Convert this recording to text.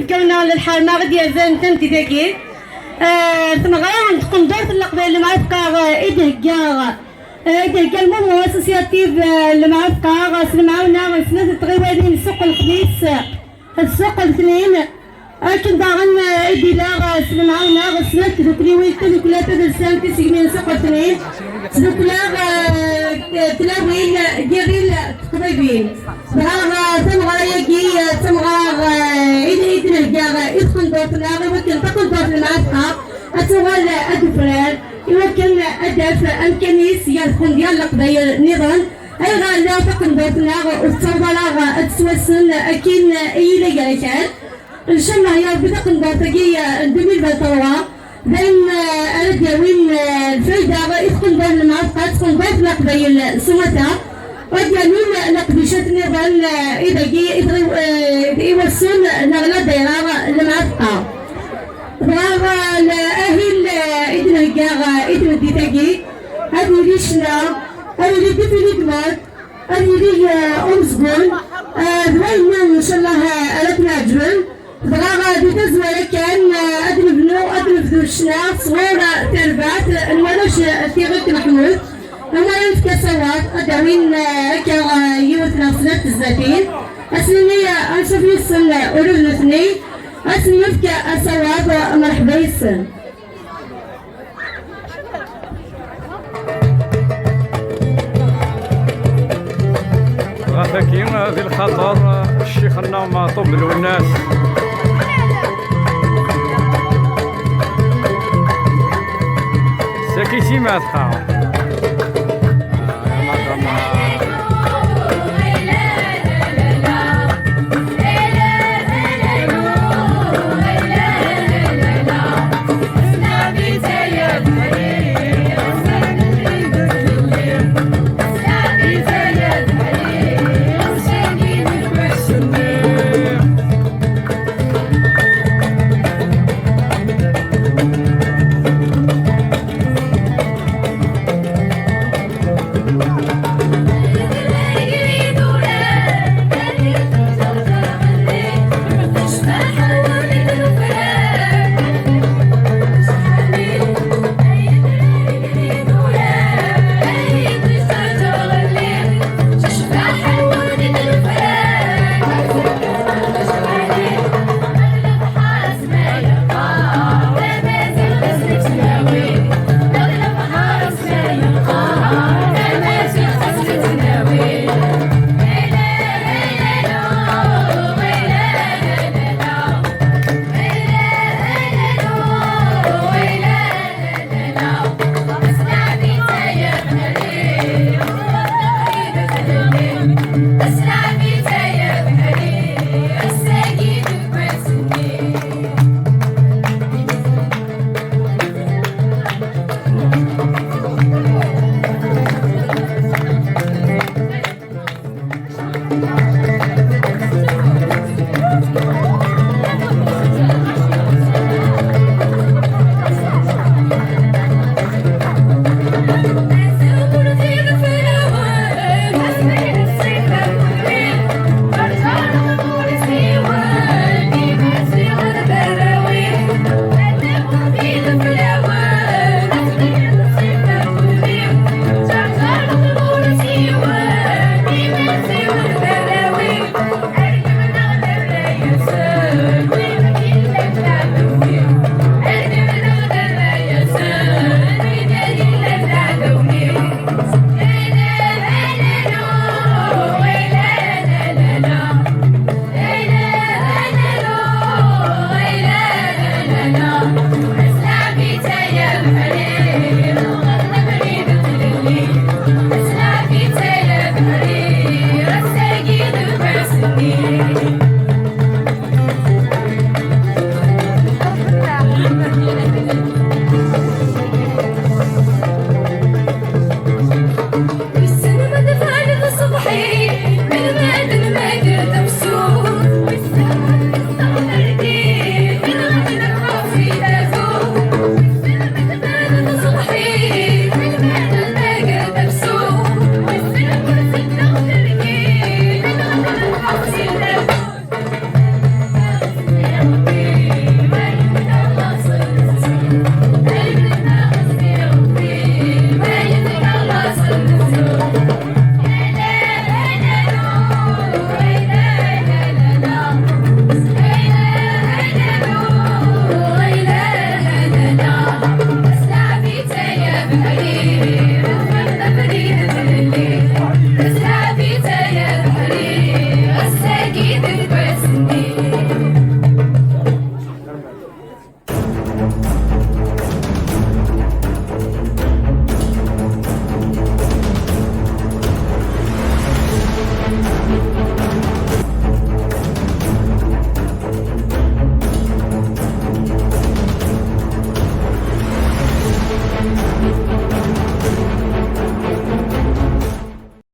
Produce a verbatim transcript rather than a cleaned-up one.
Kawna lḥerma i d-yerzan tameddit-agi. Eh, tmeɣra n tqendurt n Leqbayel Lemɛafqa, eh, i d-thegga, eh, i d-thegga Lmumu Associative, eh, Lemɛafqa, s lemɛawna n snat n tɣiwanin n Ssuq Lexmis, eh, Ssuq Letnin. Akken daɣen, eh, i d-ila, eh, s lemɛawna n snat tdukliwin, tadukla tadelsant Tisegmin n Ssuq Letnin, tdukla, eh, tlawin, eh, Giril Teqḍibin. Dɣa, eh, tameɣra-agi, eh, d tameɣra, eh, i d-, i d-nhegga, eh, i tqendurt-nneɣ, i wakken taqendurt n Lemɛafqa ad tuɣal, eh, ad d-tufrar, i wakken, eh, ad d-taf amkan-is gar tqendyar n Leqbayel nniḍen. Ayɣer la taqendurt-nneɣ ur tettaweḍ ara, eh, ad tettwassen, eh, akken, eh, i yella gar akal? Ncallah ya Rebbi taqendurt-agi, eh, n deux mille vingt-trois, d ayen, eh, ara d-yawin, eh, lfayda i tqendurt n Lemɛafqa, tqendurt n Leqbayel s umata, ad d-yawin leqdicat nniḍen, eh, i dagi, i dɣi, eh, i wassun neɣ la dayra n Lemɛafqa. Dɣa, eh, ahil, eh, i d-nhegga, eh, i tmeddit-agi, ad yili ccna, ad yili défilé de mode, ad yili, eh, umezgun, eh, d wayen, ncallah, eh, ara ken-ɛeǧben. Dɣa, eh, di tazwara kan, eh, ad nebnu, ad nebdu ccna sɣur, eh, terbaɛt n warrac, eh, Tiɣilt Meḥmud, am ara nefk asawaḍ, ad d-awin, eh, akka, eh, yiwet neɣ snat tezzatin, ad s-nini, eh, ansuf yis-sen, eh, ula d nutni, ad sen-nefk asawaḍ, eh, mreḥba yis-sen. Ɣef waki, di lxaṭer, ccix-nneɣ Meɛṭub Lwennas. Saki si Mɛatqa.